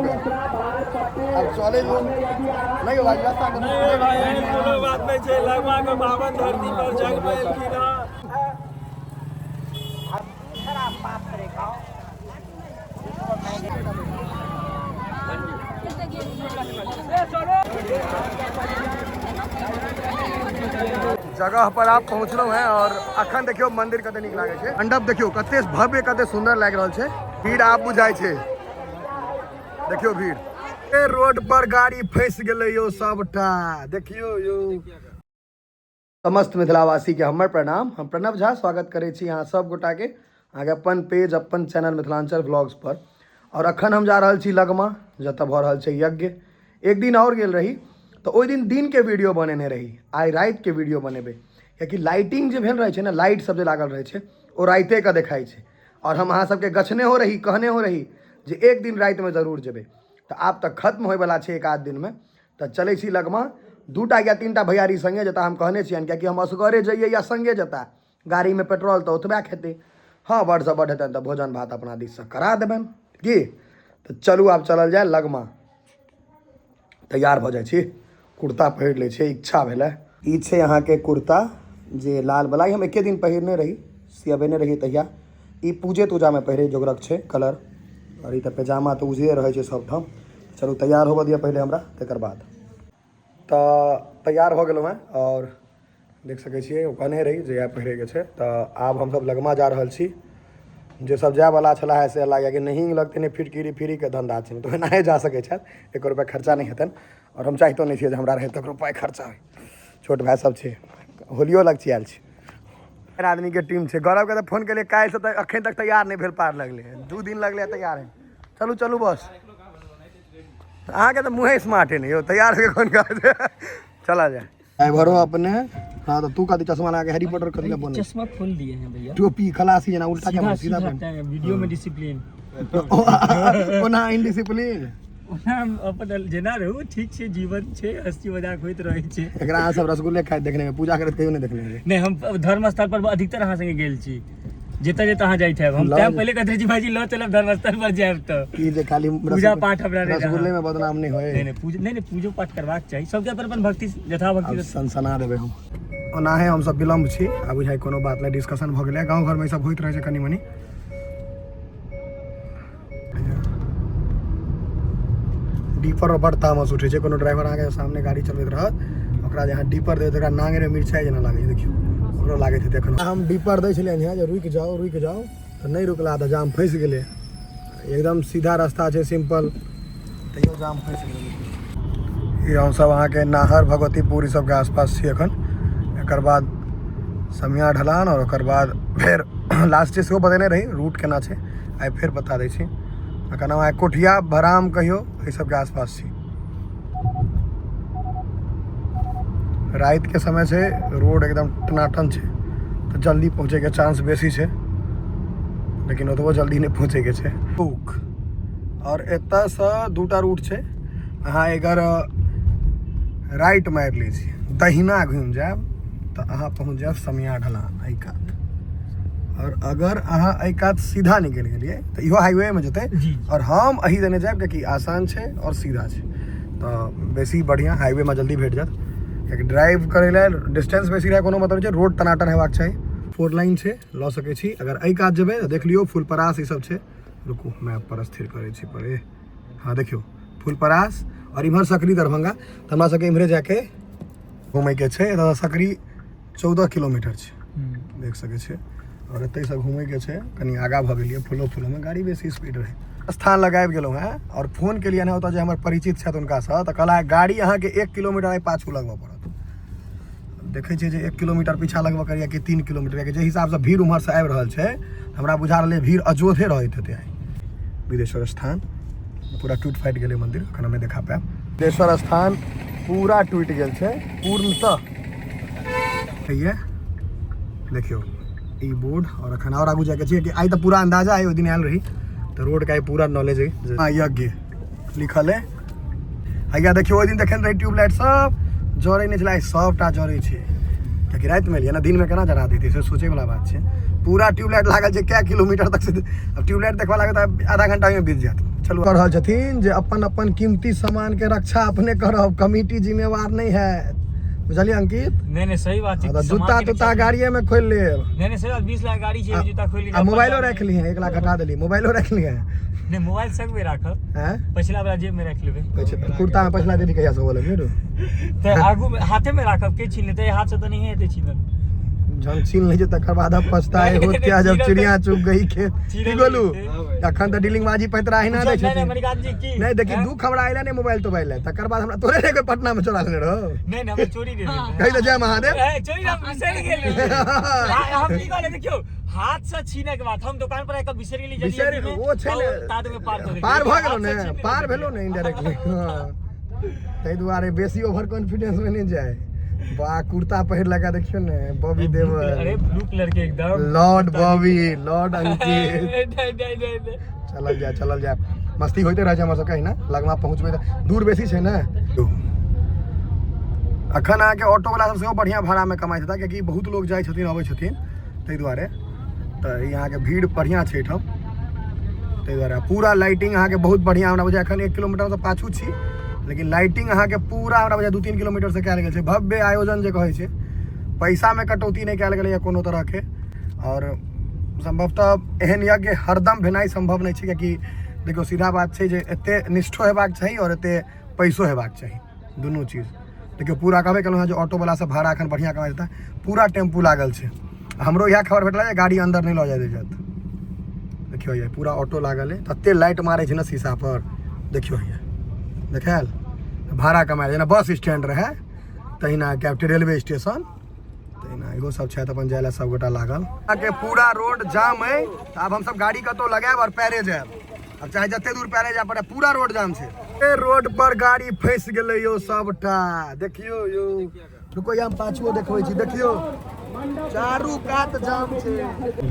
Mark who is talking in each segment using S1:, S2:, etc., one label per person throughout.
S1: गेल। आब चलै दो नहीं भाई, रास्ता के
S2: नहीं भाई, एहन कोनो बात नहीं छै। लगमा के पावन धरती पर जग में एलखिन हँ।
S1: जगह पर आप पहुँचलहुँ हैं और अखन देखियो मंदिर कते नीक लागै छै। मंडप देखियो कते भव्य कते सुंदर लागि रहल छै। भीड़ आब बुझाइ छै, देखियो भीड़। ए रोड पर गाड़ी फंसि गेलै यौ सबटा, देखियो यौ। समस्त मिथिलावासी के हमर प्रणाम। हम प्रणव झा स्वागत करै छी अहाँ सब गोटा के अहाँके अपन पेज अपन चैनल मिथिलांचल व्लॉग्स पर। और अखन हम जा रहल छी लगमा, जतऽ भऽ रहल छै यज्ञ। एक दिन और गेल रही तऽ ओहि दिन दिन के वीडियो बनेने रही, आइ राति के वीडियो बनेबै, कियाकि लाइटिंग जे भेल रहै छै ने, लाइट सब जे लागल रहै छै ओ रातिए के देखाइ छै। और हम अहाँ सबके गछने हो रही, कहने हो रही जे एक दिन रातिमे जरूर जेबै, तऽ आब तऽ खत्म होइवला छै एक आध दिनमे। तऽ चलै छी लगमा, दूटा या तीनटा भैयारी संगे जेता, हम कहने छियनि, कियाकि हम असगरे जइयै या संगे जेता, गाड़ीमे पेट्रोल तऽ ओतबे खेतै। हँ, बड्डसँ बड्ड हेतनि तऽ भोजन भात अपना दिससँ करा देबनि की। तऽ चलू आब चलल जाय लगमा। तैयार भऽ जाइ छी, कुर्ता पहिर लै छी, इच्छा भेलै। ई छै अहाँके कुर्ता जे लाल वाला, ई हम एके दिन पहिरने रही, सियबेने रहियै तहिया। ई पूजे तूजामे पहिरे जोगरक छै कलर। आओर ई तऽ पैजामा तऽ उजरे रहै छै सबठाम। चलू तैयार होबऽ दिअ पहिले हमरा, तकर बाद। तऽ तैयार भऽ गेलहुँ हेँ आओर देख सकै छियै, ओ कहने रही जे इएह पहिरैके छै। तऽ आब हमसब लगमा जा रहल छी। जे सब जायवला छलाह है से लागै कि नहीं लगतै, नहि फिटकिरी फ्रीके धन्धा छै, तऽ एनाहे जा सकै छथि, एको रुपैआ खर्चा नहि हेतनि। आओर हम चाहितो नहि छियै जे हमरा रहै तकरो पाइ खर्चा होइ। छोट भाय सब छै, होलियो लग आयल छै, 4 आदमीके टीम छै। गौरवके तऽ फोन केलियै काल्हिसँ, तऽ एखन तक तैयार नहि भेल, पार लगलै 2 दिन लगलै तैयार है। चलू चलू बस, अहाँके तऽ मुँहे स्मार्ट है ने यौ, तैयार होके कोन काज। चला जाए ड्राइवरो अपने। हाँ तो तू कथी चश्मा लगा के हैरी पॉटर कथी बने?
S2: चश्मा खोल दिए हैं भैया,
S1: टोपी खलासी जना उल्टा के सीधा
S2: पहन। वीडियो में डिसिप्लिन
S1: ओना इनडिसिप्लिन।
S2: ओना अपन जेना रहू ठीक छै, जीवन छै, हंसी मजाक होइत रहै छै।
S1: एकरा अहाँ सब रसगुल्ले खाइत देखने में, पूजा करैत कहियो नहि देखने हेबै।
S2: नहि, हम धर्म स्थल पर अधिकतर अहाँ संगे गेल छी, जतऽ जतऽ अहाँ जाइत हैब। हम तैं पहिले कहैत रहै छी भाईजी लऽ चलब धर्मस्थल पर जायब तऽ
S1: ई जे खाली
S2: पूजा पाठ हमरा नहि
S1: रसगुल्ले में बदनाम नहि होय।
S2: नहीं नहीं, पूजा नहीं नहीं, पूजो पाठ करबाक चाही, सबके अपन अपन भक्ति यथा भक्ति।
S1: आब सनसना देबै हम। ओनाहे हमसब विलम्ब छी, आब बुझाइ कोनो बात नहि, डिस्कशन भऽ गेलै। गाँव घरमे ई सब होइत रहै छै कनि मनि। डीपर पर बड़ तामस उठै छै, कोनो ड्राइवर अहाँके सामने गाड़ी चलबैत रहत, ओकरा जे अहाँ डीपर देबै तऽ ओकरा नांगरे मिरचाइ जेना लागै छै। देखियौ ओकरो लागैत हेतै। एखन हम डीपर दै छलियनि हेँ जे रुकि जाउ रुकि जाउ, तऽ नहि रुकला तऽ जाम फँसि गेलै। एकदम सीधा रास्ता छै सिम्पल, तैयो जाम फँसि गेलै। ई हमसब अहाँके नाहर भगवतीपुर ई सबके आसपास छी एखन। एकर बाद समिया ढलान आओर ओकर बाद फेर लास्ट डे सेहो बतेने रही रूट केना छै, आइ फेर बता दै छी। एखन हम आइ कोठिया भराम कहियो एहि सबके आसपास छी। रातिके समय छै, रोड एकदम टनाटन छै, तऽ जल्दी पहुँचैके चांस बेसी छै, लेकिन ओतबो जल्दी नहि पहुँचैके छै। बुक आओर एतऽसँ दूटा रूट छै। अहाँ अगर राइट मारि लै छी, दहिना घुमि जायब तऽ अहाँ पहुँच जायब समिया ढलान एहि कात। और अगर अहाँ एहि कात सीधा निकलि गेलियै तऽ इहो हाईवेमे जेतै, और हम एहि देने जायब कियाकि आसान छै और सीधा छै, तऽ बेसी बढ़िआँ हाईवेमे जल्दी भेट जायत। कियाकि ड्राइव करै लए डिस्टेंस बेसी रहै कोनो मतलब नहि छै, रोड टनाटन हेबाक चाही। 4 लाइन छै, लऽ सकै छी। अगर एहि कात जेबै तऽ देख लियौ फुलपरास ई सब छै। रुकू मैप पर स्थिर करै छी परे। हाँ देखियौ फुलपरास और इम्हर सकरी दरभंगा, तऽ हमरा सबके इम्हरे जाके घूमैके छै। एतऽ सकरी 14 किलोमीटर छै, देख सकै छियै। और एतहिसँ घूमैके छै। कनि आगाँ भऽ गेलियै, फूलो फूलोमे गाड़ी बेसी स्पीड रहै। स्थान लग आबि गेलहुँ हेँ आओर फोन केलियनि हेँ ओतऽ जे हमर परिचित छथि हुनकासँ, तऽ कहला गाड़ी अहाँके 1 किलोमीटर आइ पाछू लगबऽ पड़त। देखै छियै जे 1 किलोमीटर पीछा लगबऽ करैए कि 3 किलोमीटर, कियाकि जाहि हिसाबसँ भीड़ उम्हरसँ आबि रहल छै हमरा बुझा रहलै भीड़ अजोधे रहैत हेतै आइ। बिदेश्वर स्थान पूरा टूटि फाटि गेलै मन्दिर, एखन हम नहि देखा पायब। बिदेश्वर स्थान पूरा टूटि गेल छै पूर्णतः। ये देखियौ ई बोर्ड। और अखन और आगू जाके छियै कि आइ तऽ पूरा अंदाजा है, ओहि दिन आयल रही तऽ रोड के आइ पूरा नॉलेज है। हाँ, यज्ञ लिखल है। हैया देखियौ ओहि दिन देखने रही ट्यूबलाइट सब जरै नहि छलै, आइ सबटा जरै छै। कियाकि रातिमे एलियै ने, दिनमे केना जरा देतै से सोचैवला बात छै। पूरा ट्यूबलाइट लागल छै कए किलोमीटर तक से। अब ट्यूबलाइट देखबा लागत तऽ आधा घंटा में बीत जायत। चलू, कह रहल छथिन जे अपन अपन कीमती सामान के रक्षा अपने करब, कमिटी जिम्मेवार नहीं है। बुझलियै अंकित?
S2: नहीं नहीं, सही बात है।
S1: हाँ, तऽ जूता तूता गाड़िए में खोलि लेब।
S2: नहीं नहीं, सही बात। 20 लाख गाड़ी छै, जूता खोलि
S1: आ मोबाइलो राखि लिहे, 1 लाख घटा देली, मोबाइलो राखि लिहे।
S2: नहीं, मोबाइल संग में राखब।
S1: हैं?
S2: पछिला वाला जेब में राखि लेबै।
S1: कुर्ता में पछिला देली कहिया से बोले रे?
S2: तऽ आगू में हाथे में राखब, के छीन लेतै? हाथ से तऽ नहीं हेतै छीनल।
S1: जहन छीन लै छै तकर बाद अब पछताए होत क्या जब चिड़िया चुग गई खेत। की गोलू, अखन तऽ डीलिंगबाजी पैतरा ही ना दै
S2: नहीं नहीं
S1: छथिन।
S2: मणिकांत जी की
S1: नहीं देखी,
S2: हैं?
S1: दू खबरा आइला नहीं मोबाइल तोबाइल है, तकर बाद हमरा तोरे नहीं कोई पटना में चोरा लेने रहो।
S2: नहीं नहीं, हम चोरी नहीं भेल।
S1: कही तऽ जय महादेव।
S2: ए, चोरी हम बिसरि गेल रहियै। हम की कहलियै, देखियौ, हाथ से छीने के बाद हम दुकान पर आबि कऽ बिसरि गेली।
S1: बिसरि ओ छै ने,
S2: ताद में पार कऽ देलियै।
S1: पार भऽ गेलो
S2: हाथ
S1: ने,
S2: से छीन
S1: पार
S2: लेने
S1: भेलो ने इनडायरेक्टली। हाँ, ताहि दुआरे बेसी ओवर कॉन्फिडेंस में नहीं जाए। बा कुर्ता पहिर लगा देखियो ने बॉबी देओल।
S2: अरे ब्लू कलर के एकदम
S1: लॉर्ड बॉबी, लॉर्ड अंकित।
S2: नहीं नहीं नहीं नहीं।
S1: चलल जाए, चलल जाए, मस्ती होइते रहै छै हमर सबके। अहिना लगमा पहुँचबै तऽ दूर बेसी छै ने। अखन अहाँके ऑटो वाला सब सेहो बढ़िआँ भाड़ामे कमाइत हेता, कियाकि बहुत लोग जाइ छथिन अबै छथिन, ताहि दुआरे तऽ ई अहाँके भीड़ बढ़िआँ छै एहिठाम। ताहि दुआरे पूरा लाइटिंग अहाँके बहुत बढ़िआँ। हमरा बुझाइ एखन 1 किलोमीटरसँ पाछू छी, लेकिन लाइटिंग अहाँके पूरा हमरा बुझाइ 2-3 किलोमीटरसँ कयल गेल छै। भव्य आयोजन जे कहै छै, पैसामे कटौती नहि कयल गेलैए कोनो तरहके। आओर सम्भवतः एहन यज्ञ हरदम भेनाइ सम्भव नहि छै, कियाकि देखियौ सीधा बात छै जे एतेक निष्ठो हेबाक चाही आओर एतेक पैसो हेबाक चाही, दुनू चीज। देखियौ पूरा कहबे केलहुँ हँ जे ऑटोवला सब भाड़ा एखन बढ़िआँ कमाइ देता। पूरा टेम्पू लागल छै। हमरो इएह खबर भेटलै जे गाड़ी अन्दर नहि लऽ जाय जायत। देखियौ ये पूरा ऑटो लागल है, तते लाइट मारै छै ने शीशा पर। देखियौ ये देखायल भाड़ा कमायल, जेना बस स्टैंड रहै तहिना कैप्ट रेलवे स्टेशन तहिना इहो सब छथि अपन जाय लए सब गोटा लागल। अहाँके पूरा रोड जाम है, तऽ आब हमसब गाड़ी कतौ लगायब आओर पैरे जायब, अब चाहे जते दूर पैरे जाय पड़े, पूरा रोड जाम छै। ए रोड पर गाड़ी फंसि गेलै यौ सबटा। देखियौ यौ, रुको, हम पाछुओ देखबै छी। देखियौ चारू कात जाम छै,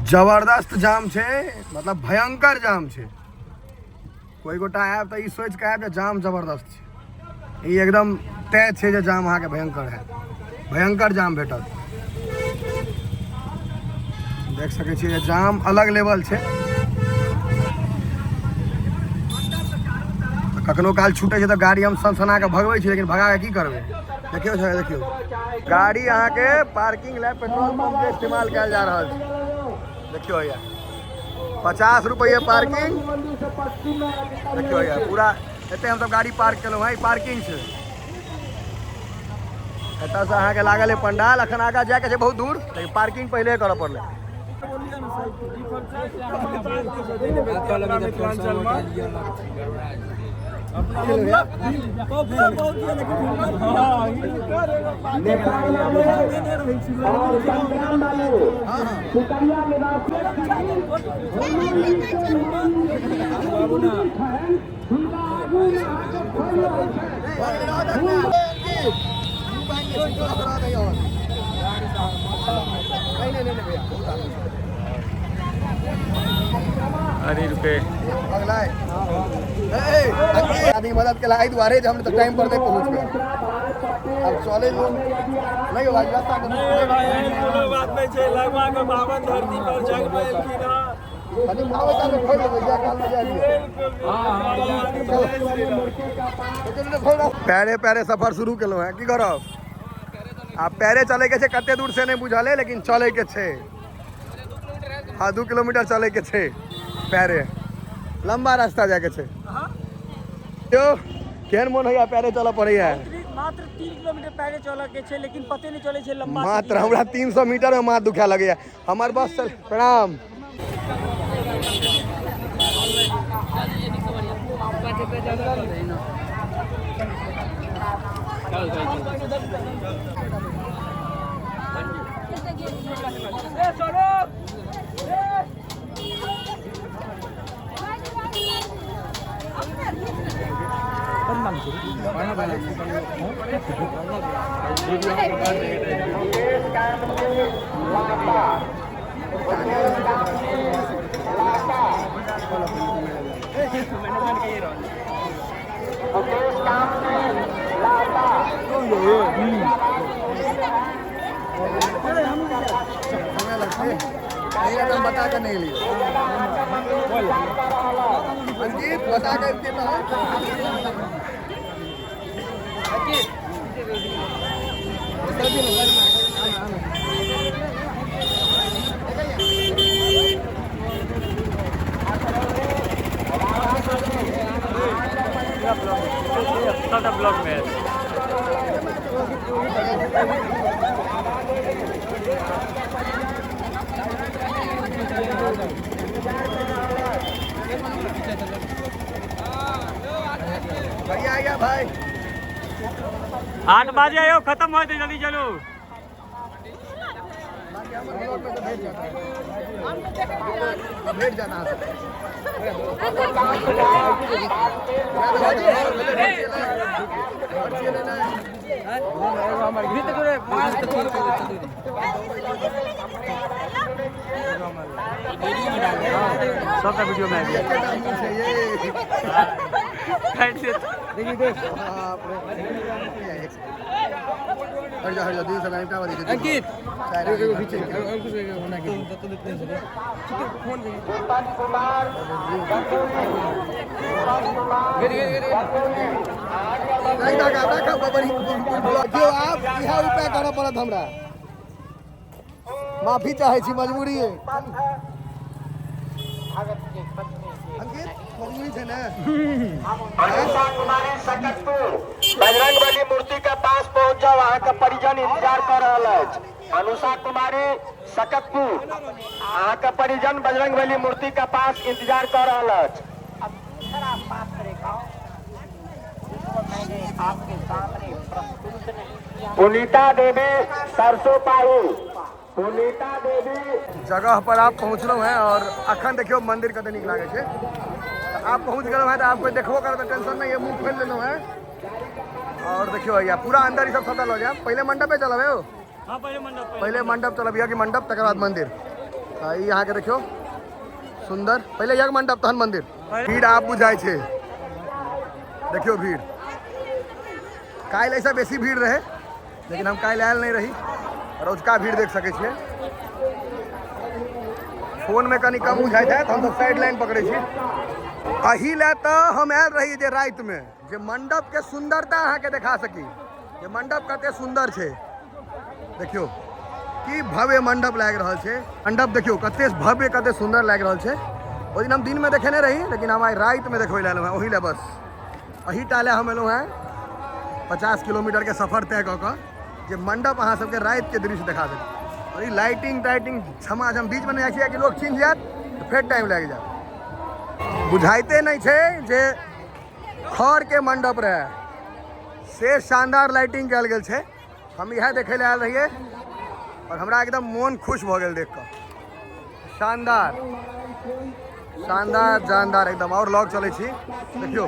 S1: जबरदस्त जाम छै, मतलब भयंकर जाम छै। कोई गोटा आयब तऽ ई सोचि कऽ आयब जे जाम जबरदस्त छै, ई एकदम तय छै जे जाम अहाँके भयंकर हैत, भयंकर जाम भेटत। देख सकै छियै जे जाम अलग लेवल छै। कखनो काल छूटै छै तऽ गाड़ी हम सनसना कऽ भगबै छी, लेकिन भगा कऽ की करबै। देखियौ छै, देखियौ गाड़ी अहाँके पार्किंग लए पेट्रोल पंप के इस्तेमाल कयल जा रहल छै। देखियौ हैया 50 रुपैआ पार्किंग। देखियौ हैया पूरा एते हमसब गाड़ी पार्क केलहुँ हँ, ई पार्किंग छै। एतऽसँ अहाँके लागल है पंडाल, अखन आगाँ जायके छै बहुत दूर, लेकिन पार्किंग पहिले करऽ पड़लै।
S2: अरे रुपए
S1: आदमी मदद के एहि दुआरे जे हम तऽ टाइम पर नहि पहुँच गए। अब चले जो नहीं भाई, रास्ता के
S2: कोनो बात नहीं छै, लगवा के बावन धरती पर जग में एलखिन हँ।
S1: कनि आबै काल में खोलि देबै, जाय काल में जाय दियौ। पैरे पैरे सफर शुरू केलहुँ हँ, की करब आ पैरे चले के छै, कते दूर से नहीं बुझल है, लेकिन चले के छै। हाँ, 2 किलोमीटर चले के छै पैरे, लंबा रास्ता जाके छै। यौ केहन मोन होइया पैरे चलऽ पड़ैया?
S2: मात्र 3 किलोमीटर पैरे चलऽ के छै, लेकिन पते नहीं चलै छै लंबा।
S1: मात्र हमरा 300 मीटर में माथ दुखाए लगैया। हमर बस चल। प्रणाम। नहीं तो हम बता के नहीं लिए। अंकित बता के अबितियै तहन।
S2: सबटा ब्लॉग में
S1: बढ़िया आ गया भाई।
S2: 8 बजे आयो, खत्म हो जाए, जल्दी चलू।
S1: बाकी हमर ब्लॉग में तो भेज जाता है, भेज जाना।
S2: सबटा वीडियो में आबि
S1: हट जा हट जा, दीदी सब अंकित आप इएह उपाय करऽ पड़त हमरा, माफी चाहै छी, मजबूरी है अंकित, मजबूरी छै ने।
S3: बजरंग बली मूर्ति के पास पहुंच जाओ, अहाँ के परिजन इंतजार कर रहल अछि। अनुषा कुमारी सकतपुर, अहाँ के परिजन बजरंग बली मूर्ति के पास इंतजार कर रहल अछि। पुनीता देवी सरसों पाही, पुनीता देवी।
S1: जगह पर आप पहुँचलहुँ हैं और अखन देखियो मंदिर कते नीक लागै छै। आप पहुँच गेलहुँ हैं तऽ आप कोई देखबो करत तऽ टेंशन नहीं है, मुँह खोलि लेलहुँ हैं। और देखियो भैया पूरा अंदर ई सब सबटा लऽ जायब। पहिले मंडपे चलब यौ।
S2: हाँ, पहिले मंडप।
S1: पहिले मंडप चलब, यज्ञ मंडप, तकर बाद मंदिर। तऽ ई अहाँके देखियो सुंदर, पहिले यज्ञ मंडप तहन मंदिर। भीड़ आप बुझाइ छै, देखियो भीड़। काल्हि ऐसा बेसी भीड़ रहे, लेकिन हम काल्हि आयल नहीं रही। रौजका भीड़ देख सकै छियै। फोन में कनि कम बुझाइत हैत, हम सब साइड लाइन पकड़ै छी। एहि लए तऽ हम आयल रही जे रातिमे जे मंडप के सुंदरता अहाँके देखा सकी, जे मंडप कते सुंदर छै। देखियो की भव्य मंडप लागि रहल छै। मंडप देखियो कते भव्य कते सुंदर लागि रहल छै। ओहि दिन हम दिनमे देखेने रही, लेकिन हम आइ रातिमे देखबै लए एलहुँ हेँ। ओहि लए बस एही टा लए हम एलहुँ हेँ 50 किलोमीटर के सफर तय कऽ कऽ, जे मंडप अहाँ सबके रातिके दृश्य देखा सकी। और ई लाइटिंग ताइटिंग झमाझम, बीचमे नहि जाइ छियै कि लोक चिन्ह जायत तऽ फेर टाइम लागि जायत। बुझाइते नहि छै जे खर के मंडप रहे, से शानदार लाइटिंग कयल गेल छै। हम इएह देखै लए आयल रहियै और हमरा एकदम मोन खुश भऽ गेल देख कऽ। शानदार शानदार जानदार एकदम। और लग चलै छी, देखियौ।